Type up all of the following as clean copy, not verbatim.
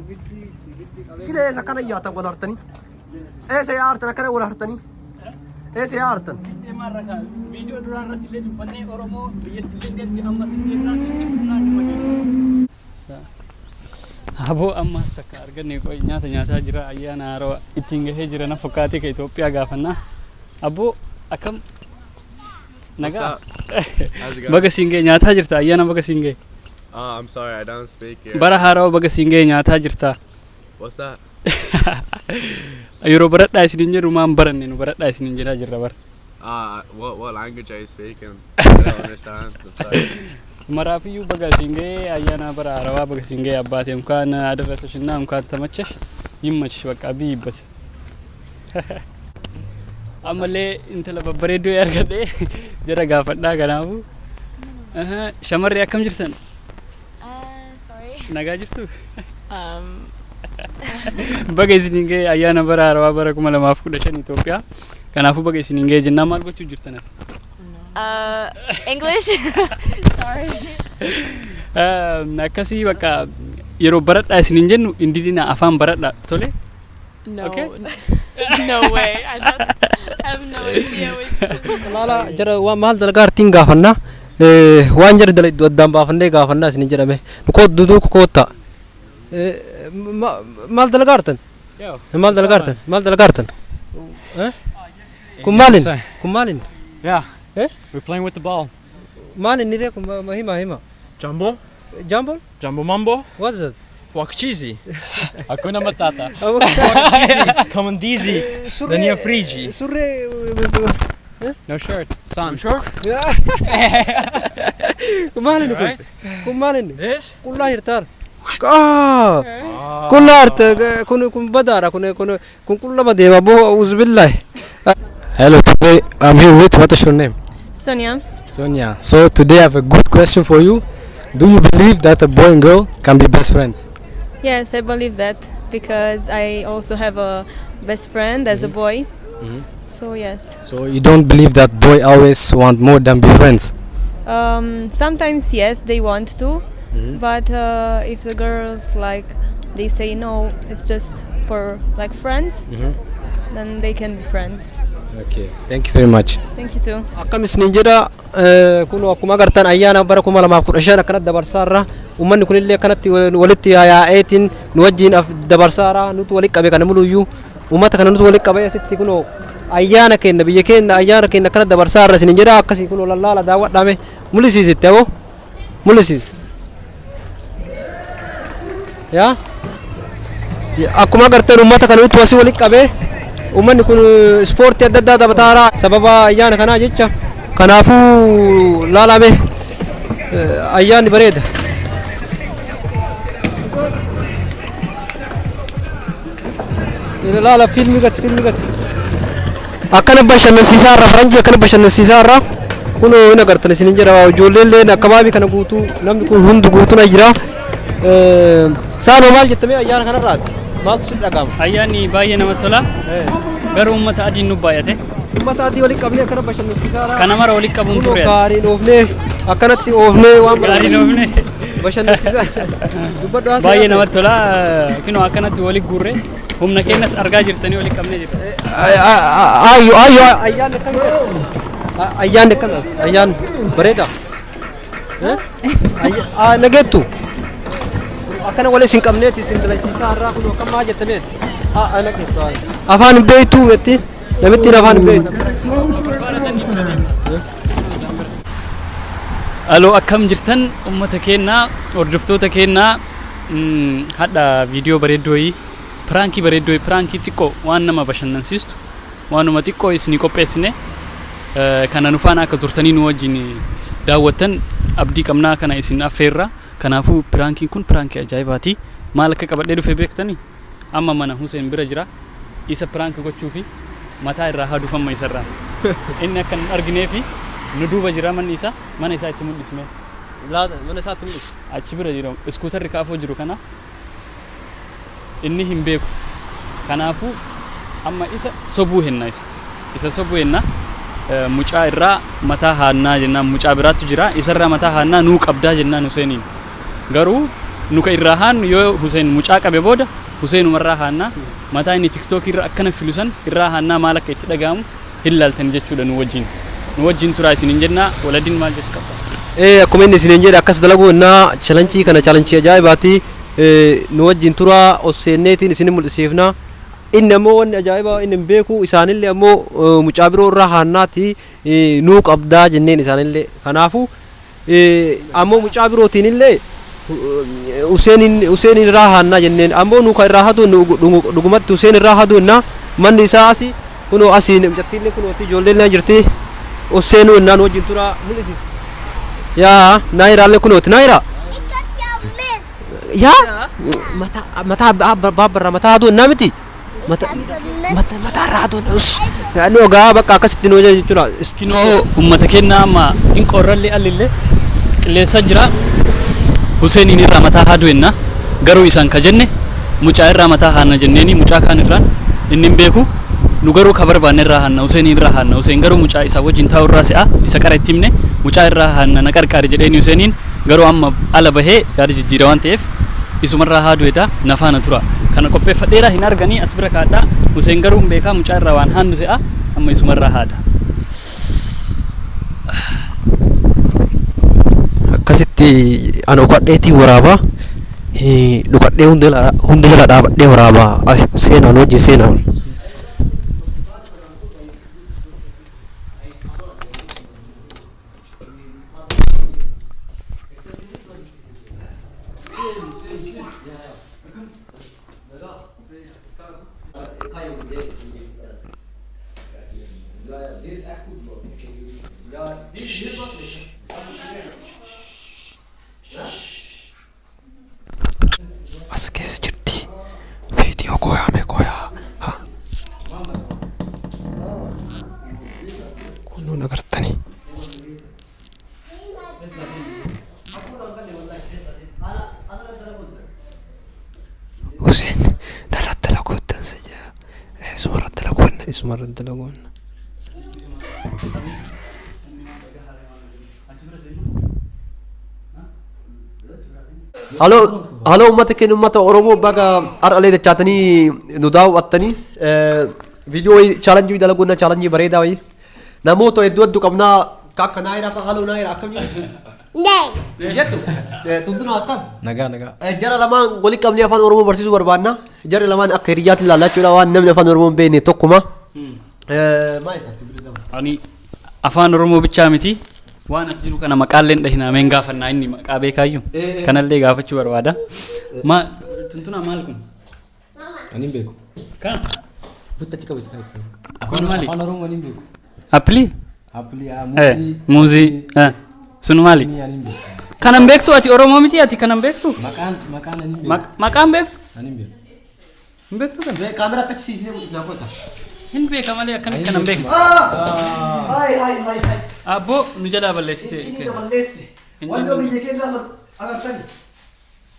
Sila eessa akkana yaatan wal hartanii? Eessa yaartan akkana wal hartanii? Eessa yaartan? Viidiyoo duraa irratti illee dubbannee Oromoo biyyatti illee deemti ammas illee itti fufnaa dhuma deema. Aboo ammas takka arganne qoy nyaata nyaataa jira ayyaana haarawaa ittiin gahee jira na fakkaatee ka Itoophiyaa gaafannaa. Aboo akkam nagaa How's it going? Baga siin gahee nyaataa jirta ayyaana baga siin gahee. Oh, I'm sorry, I don't speak here. Bara haarawaa baga siin gahee nyaataa jirta. What's that? Yeroo baradhaa isiniin jedhu maan baranne nu baradhaa isiniin jedhaa jirra bara. What language are you speaking? I don't understand. I'm sorry. Maraafiyyuu baga siin gahee ayyaana bara haarawaa baga siin gahee አባቴ እንኳን አደረሰሽና እንኳን ተመቸሽ ይመችሽ በቃ ብይበት ammallee intala babbareedduu argadhee jara gaafadhaa kanaafu shamarree akkam jirtan? Sorry. Nagaa jirtu? Baga isiniin gahee ayyaana bara haarawaa bara 2015 Itoophiyaa kanaafuu baga isiniin gahee jennaan maal gochuu jirtan as? English? Sorry. Akkasii bakka yeroo baradhaa isiniin jennu hin didina afaan baradhaa tole. No. Okay. No way. I have no idea what. Laala jara waan maal dalagaa artiin gaafannaa. Waan jara dalagdu addaan baafannee gaafannaa isin jedhame. Nu koot duduuku kootta. Maal dalagaa artan? Maal dalagaa artan? Maal dalagaa artan? Kun maalin? Kun maalin? Yeah. Eh? We're playing with the ball. Maal inni ree kun hima hima. Jumbo? Jumbo? Jumbo Mambo? What's that? Wakchizi. Hakuna Matata. Come on, Deezy. Surree. Then you're Frigi. Surree. No shirt. Son. Sure? Kun maal inni kun? Kun maal inni? This? Qullaa hirtaar. Qullaa hirta kun kun badaadha kun kun kun qullama deema boo uzbillahi. Hello, today I'm here with, what is your name? Sonia. Sonia. So today I have a good question for you. Do you believe that a boy and girl can be best friends? Yes, I believe that because I also have a best friend as a boy. So yes. So you don't believe that boy always want more than be friends? Sometimes yes, they want to, but if the girls like they say no, it's just for like friends, then they can be friends. Okay, thank you very much. Thank you too. Akkam isiniin jedha kun akkuma agartan ayyaana bara 2015 akkanatti dabarsaarra uummanni kunillee akkanatti walitti yaa'eetiin nu wajjin dabarsaara nutu walitti qabe kana muluyyuu uummata kana nutu walitti qabe asitti kunoo ayyaana keenya biyya keenya ayyaana keenya akkanatti dabarsaarra isiniin jedha akkasii kunoo lallaala daawwadhaame mul'isiisitti aboo mul'isiis. Yaa akkuma agartan uummata kana nutu asii walitti qabe uummanni kun ispoortii adda addaa taphataara sababa ayyaana kanaa jecha kanaafuu laalame ayyaanni bareeda. Laala fiilmi gati fiilmi gati. Akkana bashannansiisaa irra faranjii akkana bashannansiisaa irra kun hin agartan isin jedha ijoolleen illee akkabaabii kana guutuu namni kun hundi guutuun jira. Saanoo maal jettamee ayyaana kanarraati? Maaltu sitti dhaga'ama? Ayyaanni baay'ee namatti tola. Garuu uummata adiin nu baay'ate. Uummata adii walitti qabnee akkana bashannansiisaa irra. Kana mara walitti qabuun Kunoo ture. Gaariin oofnee akkanatti oofnee waan Gaariin oofne. Bashannansiisaa. Dubbadhu haasa'e. Baay'ee namatti tola. Kinoo akkanatti walitti guurre humna keenyas argaa jirtanii walitti qabnee jirra. Ayyo ayyo ayyaanni akkamii as? Ayyaanni akkamii as? Ayyaanni bareeda. Nageettu. Akkana wal isin qabneeti isin dalasiisaa irraa kun akkam maa jettameeti? Nageettu. Afaan hin beektuu beetti? Namittiin afaan hin beektu. Aloo akkam jirtan uummata keenyaa hordoftoota keenyaa hadha viidiyoo bareeddoo prankii bareeddoo prankii xiqqoo waan nama bashannansiistu waanuma xiqqoo isinii qopheessine kana nu faana akka turtanii nu wajjin daawwattan abdii qabnaa kana isin affeerra. Kanaafuu prankiin kun prankii ajaa'ibaati. Maal akka qabadhee dhufe beektanii? Amma mana Hussein bira jira isa prank gochuu fi mataa irraa haadufamma isarraa inni akka hin arginee fi nu duuba jira manni isaa mana isaa itti mul'isme. Mana isaatti mul'isu. Achi bira jira scooterri kaafoo jiru kana inni hin beeku. Kanaafuu amma isa sobuu henna isa sobuu henna mucaa irraa mataa haannaa jennaan mucaa biraattu jira isarraa mataa haannaa nuu qabdaa jennaan Huseeniin garuu Nu ka irraa haannu yoo Hussein mucaa qabe booda Huseenumarraa haannaa mataa inni TikTok irra akkana filusan irraa haannaa maal akka itti dhaga'amu hin laaltan jechuudha nu wajjin. Nu wajjin turaa isiniin jennaa waladin maal jettu qabda? Akkuma inni isiniin jedhe akkas dalaguu innaa challenge kana challenge ajaa'ibaati. Nu wajjin turaa ol seenneetiin isin mul'isiifna. Inni ammoo wanni ajaa'ibaa inni hin beeku isaanillee ammoo mucaa biroo irraa haannaati nuu qabdaa jenneen isaanillee. Kanaafuu ammoo mucaa birootiinillee Huseen irraa haannaa jenneen ammoo nu ka irraa hadu dhugumatti Huseen irraa hadu innaa manni isaa asi kunoo asii mucattiillee kunoo ijoolleen jirti Huseenuu innaa nu wajjin turaa mul'isiisa. Yaa naayiraallee kunooti naayira. Yaa mataa mataa baabbarraa mataa haduu innaa miti. Mataa irraa haduu nu ogaa bakka akkasitti nu jechuudha. Kinoo uummata keenya amma hin qorrallee allillee qilleensa jira. Huseeniin irraa mataa haaduu enna garuu isaan ka jenne mucaa irraa mataa haanna jenneeni mucaa kaan irraan inni hin beeku nu garuu ka barbaanne irraa haanna Huseeniin irraa haanna Huseen garuu mucaa isaa wajjin taa'u irraa se'a isa qara itti himne mucaa irraa haanna na qarqaari jedheeni Huseeniin garuu amma ala bahee yaada jijjiira waan ta'eef isumarraa haaduu eda na faana tura kana qopheeffadheeraa hin arganii as bira kaadhaa Huseen garuu hin beekaa mucaa irraa waan haannu se'a amma isumarraa haada. Akkasitti ana dhukadheetii waraabaa dhukadhee hunda jala dhaabadhee waraabaa as seenaan wajjin seenaan. As keessa jirti. Viidiyoo kooyaa kooyaa. Kunuun agartanii. Hussein darratti lagoottan sajaa. Isumarratti lagoonna isumarratti lagoonna. Halo, halo uummata keenya uummata Oromoo baga har'alee dachaatanii nu daawwattanii viidiyoo challenge dalaguun challenge bareedaa wayii namoota hedduu hedduu qabnaa akka naayira fa'a haloo naayira akkam jettu? Jettu tuntuna akkam? Nagaa nagaa. Jara lamaan walitti qabnee afaan Oromoo barsiisuu barbaanna. Jarri lamaan akka hiriyyaatti ilaallaa jechuudha waan namni afaan Oromoo hin beekne tokkuma. Maal jettu? Ani afaan Oromoo bichaa miti waan as jiru kana maqaallee dhahinaa meen gaafannaa inni maqaa beekaayyuu kanallee gaafachuu barbaada. Ma tuntuna maal kun? Ani hin beeku. Kana Futti achi qabatu kan ibsa. Kun maali? Afaan Oromoo ani hin beeku. Appilii? Appilii, muuzii. Muuzii. Sun maali? Ani hin beeku. Kanan beektu ati Oromoo miti ati kanan beektu? Maqaan maqaan ani hin beeku. Maqaan beektu? Ani hin beeku. Hin beektu kana? Kaameraa akka siisnee mul'isnaa kota. Hin beeka malee akkamitti kanan beektu? Hai hai hai hai. Abboo nu jalaa balleessite. Inni balleesse. Wanti biyya keenyaa san agartani.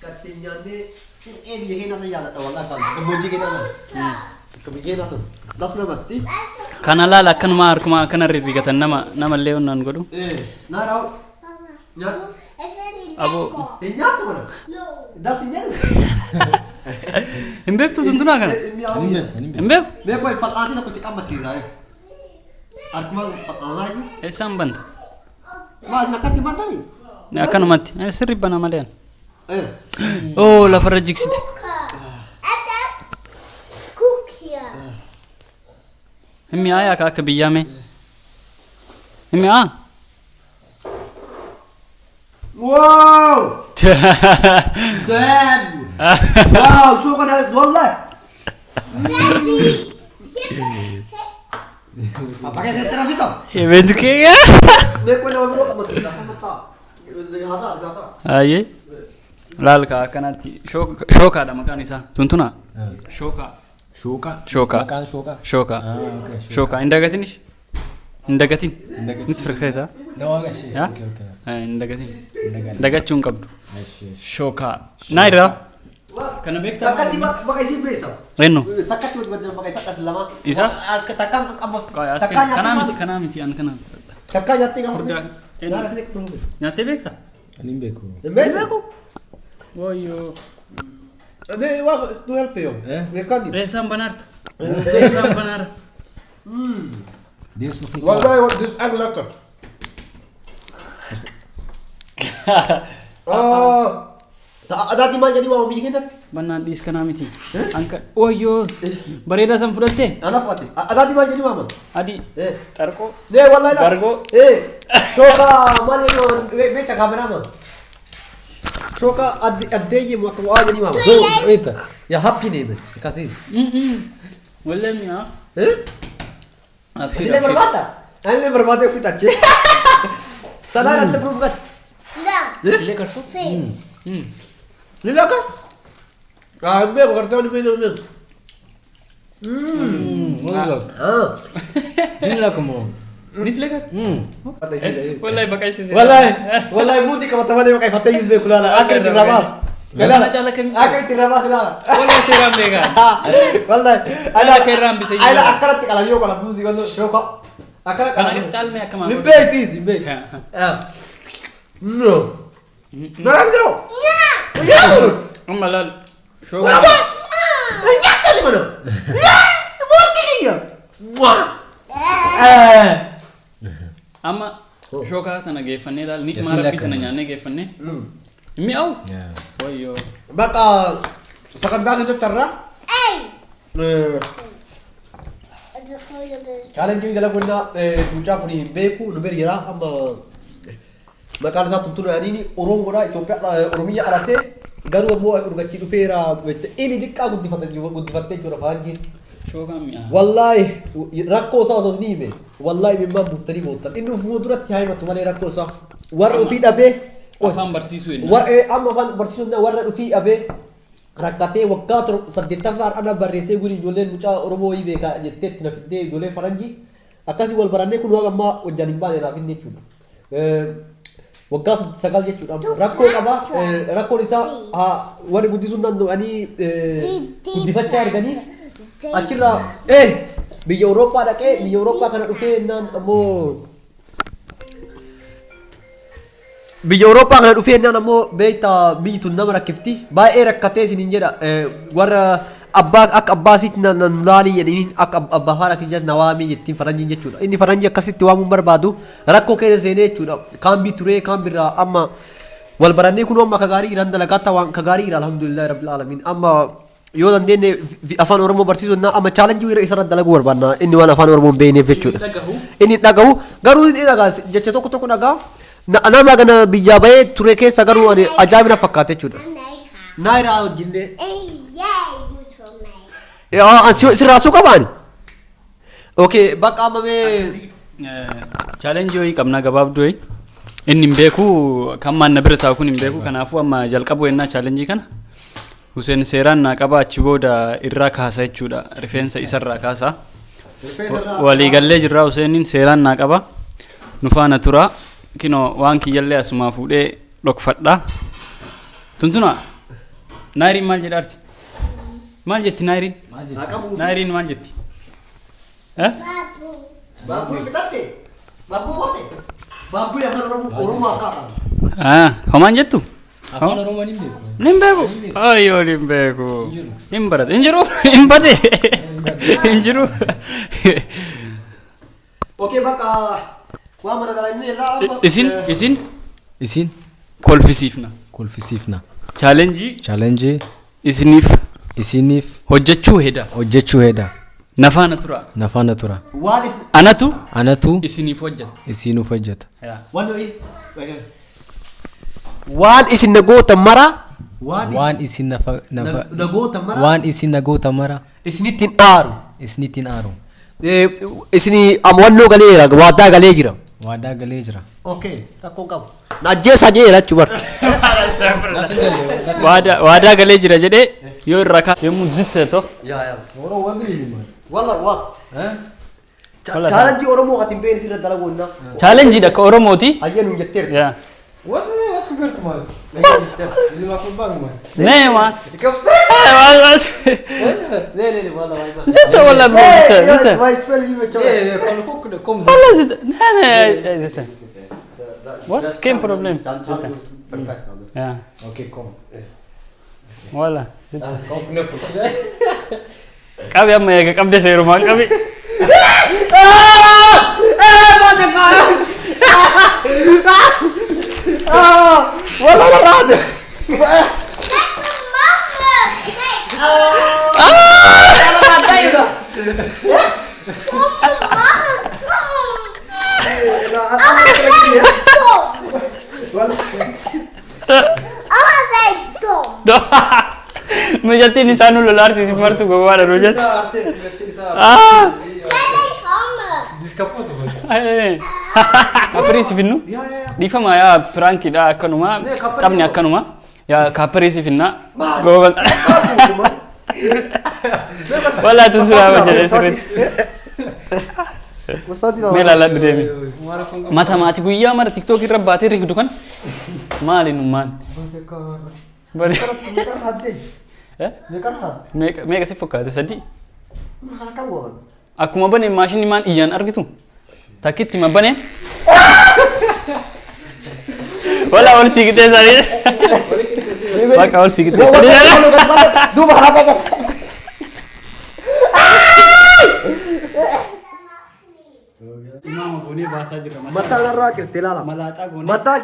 Kattiin nyaannee qirqee biyya keenyaa san yaaladha walaa kan gammoojjii keenyaa san. Akka biyya keenyaa san das namatti. Kana laala akkanuma harkuma akkana rirrigatan nama namallee onnaan godhu. Naaraa nyaata. Aboo Hin nyaattu kana. Das hin nyaanne. hin beektu tuntunaa kana? Ani hin beeku. Ani hin beeku. Hin beeku? Beekoo fal'aansi tokko ci qabmachiisa. Harkuma fal'aanaa jiru. Eessaan banta? Maa isin akkatti bantanii? Akkanumatti sirri bana malee. Oo lafarra jigsite. Hin mi'aayaa akka akka biyyaa mee? Hin mi'aa? Wow! Damn! Wow, suuqa na wallahi. Apa kayak terafito? Event kee? Beekoo nama biroo qabmachiisa. Hammataa. Haasaa haasaa. Ayyee. Laal kaa akkanatti shookaadha maqaan isaa. Tuntunaa? Shookaa. Shooqaa. Shooqaa. Maqaan shooqaa. Shookaa. Ah, okay. Shookaa. Hin dagatin ishi? Hin dagatin. Nuti firkeeta? No, okay. Yaa? Okay, okay. Hin dagatin. Hin dagatin. Dagachuu hin qabdu. Eshi, eshi. Shookaa. Naayira. Kana beektaa? Takkatti bakka isin beessa. Eenyu? Takkatti bakka ifadhas lama. Isa? Takkaan qabaftu. Takkaa kanaa miti kanaa miti an kana. Takkaa nyaattee gaafa. Furdaa. Nyaattee beektaa? Ani hin beeku. Hin beeku. Wayyoo. Nee, wacht, doe helpen joh. Eh? Dat kan niet. Eessaan banaarta? Eessaan banaara? Dit is nog niet klaar. Wallahi, dit is echt lekker. Ah. Adaati maal jedhii waamamu biyya keenyatti? Bannaan dhiis kanaa miti. Anka wayyoo bareedaa san fudhattee? Anaaf ati. Adaati maal jedhii waaman? Adii. Eh. Xarqoo. Nee, wallahi la. Bargoo. Eh. Shooka maal jedhii waaman? Beekta kaameraama. Shooka addeeyyi akka waa jedhii waaman. Zo, zo eten. Ja, hapje nemen. Akkasiin. Wallee mi'aa. Eh? Abshir, Illee abshir. barbaada? Ani illee barbaadee ofitti achi. Sanaan ati proef gad. Illee kartuu? Ni lekker? Ja, ik ben kartoon, ik ben ik ben. Wat is dat? Ah. Niet lekker man. Niet lekker? Wallahi baqaqsiise. Wallahi, wallahi muti qabata malee maqaa ifattee hin beeku laala. Akka itti irraa baasu. Kana caala kami? Akka itti irraa baasu laala. Wallahi seeraan beekaa. Wallahi. Ana akka irraa hambise Ana jira. akkanatti qalan yoo qalan muuzii qallu shooka. Akkana Kana qalan. caalmee akkam Hin beektis hin beektu. Ah. No. No, no. No. Amma laal. Wala ba? Nyaata ni mana? Morki kiyya. Mwah. Eh. Amma shookaa tana geeffannee laal ni Yes, maal ni rabbii lekker. tana nyaannee geeffannee. Mi'aawu. Ja. Wayyoo. Bakka sagantaa keessatti irraa chaalenjii dalagonnaa mucaa kun hin beeku nu bira jira amma maqaan isaa Tuntunoo Yaaniini Oromoodha Itoophiyaa Oromiyyaa dhalatee garuu ammoo urgachii dhufeera inni xiqqaa guddifattee jechuudha faranjiin. Shookaan mi'aa. Wallaahi rakkoo isaa osoo ni hime wallaahi imimmaan buuftanii boottan inni ufuma duratti haa himatu malee rakkoo isaa warra ofii dhabee Afaan barsiisuu inni. Amma afaan barsiisuun warra dhufii dhabee rakkatee waggaa 8ffaa har'a barreessee guri ijoolleen mucaa Oromoo wayii beekaa jettee itti na fiddee ijoolleen faranjii akkasii wal barannee kun waan ammaa hojjaan hin baane naaf inni jechuudha. Waggaa 9 jechuudha. Rakkoo qaba. Rakkoon isaa warri guddisuu hin danda'anii guddifachaa erganii achirraa biyya Awurooppaa dhaqee biyya Awurooppaa kana dhufee naan ammoo biyya Awurooppaa kana dhufee naan ammoo beektaa biyyi tun nama rakkifti baay'ee rakkatee isiniin jedha warra abbaa akka abbaa isiitti na laalii jedhaniin akka abbaa faana kiyya na waamii jettiin faranjiin jechuudha. Inni faranjii akkasitti waamuun barbaadu rakkoo keessa seenee jechuudha. Kaambii turee kaambiirraa amma wal barannee kun amma ka gaarii jiran dalagaata waan ka gaarii jira alhamdulillahi rabbil alamin amma yoo dandeenye afaan Oromoo barsiisuu amma chaalenjii isarra dalaguu barbaanna inni waan afaan Oromoo hin beekneef jechuudha. Inni dhagahu garuu inni dhagaa jecha tokko tokko dhagaa nama kana biyyaa bahee ture keessa garuu ani ajaa'ibna fakkaata jechuudha. Naayiraa wajjinne. Sirraa suu qabaani. Okay, bakka amma mee. Chaalenjii wayii qabnaa gabaabduu wayii. Inni hin beeku kan maan na bira taa'u kun hin beeku kanaafuu amma jalqabu ennaa chaalenjii kana. Hussein seeraan naa qaba achi booda irraa kaasa jechuudha rifeensa isarraa kaasa. Waliigallee jirraa Husseiniin seeraan naa qaba. Nu faana tura. Kinoo waan kiyyallee asumaa fuudhee dhokfadha. Tuntuna Naayiriin maal jedhaarti? Maal jetti Naayiriin? Naayiriin maal jetti? Eh? Baabbuu fitatte? Baabbuu goote? Baabbuu afaan Oromoo Oromoo haasaa. Ah, homaan jettu? Afaan Oromoo ni beeku. Nin beeku. Ayyoo nin beeku. Hin barate. Hin jiru. Hin bade. Hin jiru. Okay, bakka waan mana gara inni irraa amma. Isin Isin kolfisiifna. kolfisiifna. Chaalenjii Challenge isiniif isiniif hojjechuu heda. hojjechuu heda. Na faana tura. Na faana tura. Waan isin Anatu Anatu isiniif hojjeta. isinuuf hojjeta. Yaa. waan nuyi waan isin na goota mara waan Waan isin nafa nafa na goota mara waan isin na goota mara isinitti hin aaru. isinitti hin aaru. Isin amma wannoo galeera waadaa galee jira. Waadaa galee jira. Okay, rakkoon qabu. Na ajjeesaa jeera jechuu bara. Waadaa galee jira jedhee yoo irraa kaa. Yommuu zitte tokko. Yaa yaa. Walla walla. Chaalenjii Oromoo ati hin beekne sirra dalaguu innaa. Chaalenjiidha akka Oromooti. Hayyee nuun jetteerta. Yaa. Wat wat gebeurt er man? Jullie maken me bang man. Nee man. Ik heb stress. Was was. Wat is dat? Nee nee nee walla walla. Zitte walla zitte zitte. Wij spelen niet met jou. Nee, nee, kom, kom, kom. Walla zitte. Nee nee zitte. Wat? Geen probleem. Verpest anders. Ja. Oké, kom. Wala. Qabi amma eega qabde seerumaan qabi. Wala raade. Mijattiin isaan nu lolaarti isin martu gowwaadha nu jette. Ah! Kaapparii si finnu? Dhiifama yaa piraankiidha akkanuma taphni akkanuma yaa kaapparii si finna. Gooban. Walaa tun silaa jedhee sirriitti. Mee ilaalladhu deemi. Mata maati guyyaa mara tiktook irra baatee rigdu kan maali nummaan? Meeqa si fakkaate sadii? Akkuma bane maashinni maan iyyaan argitu? Takkitti ma bane? Walaa ol siqitee sanii. Bakka ol siqitee sanii. Duuba karaa qabu. Imaama goonee baasaa jirra. Mataa irraa qirtee ilaala. Malaaxaa goonee. Mataa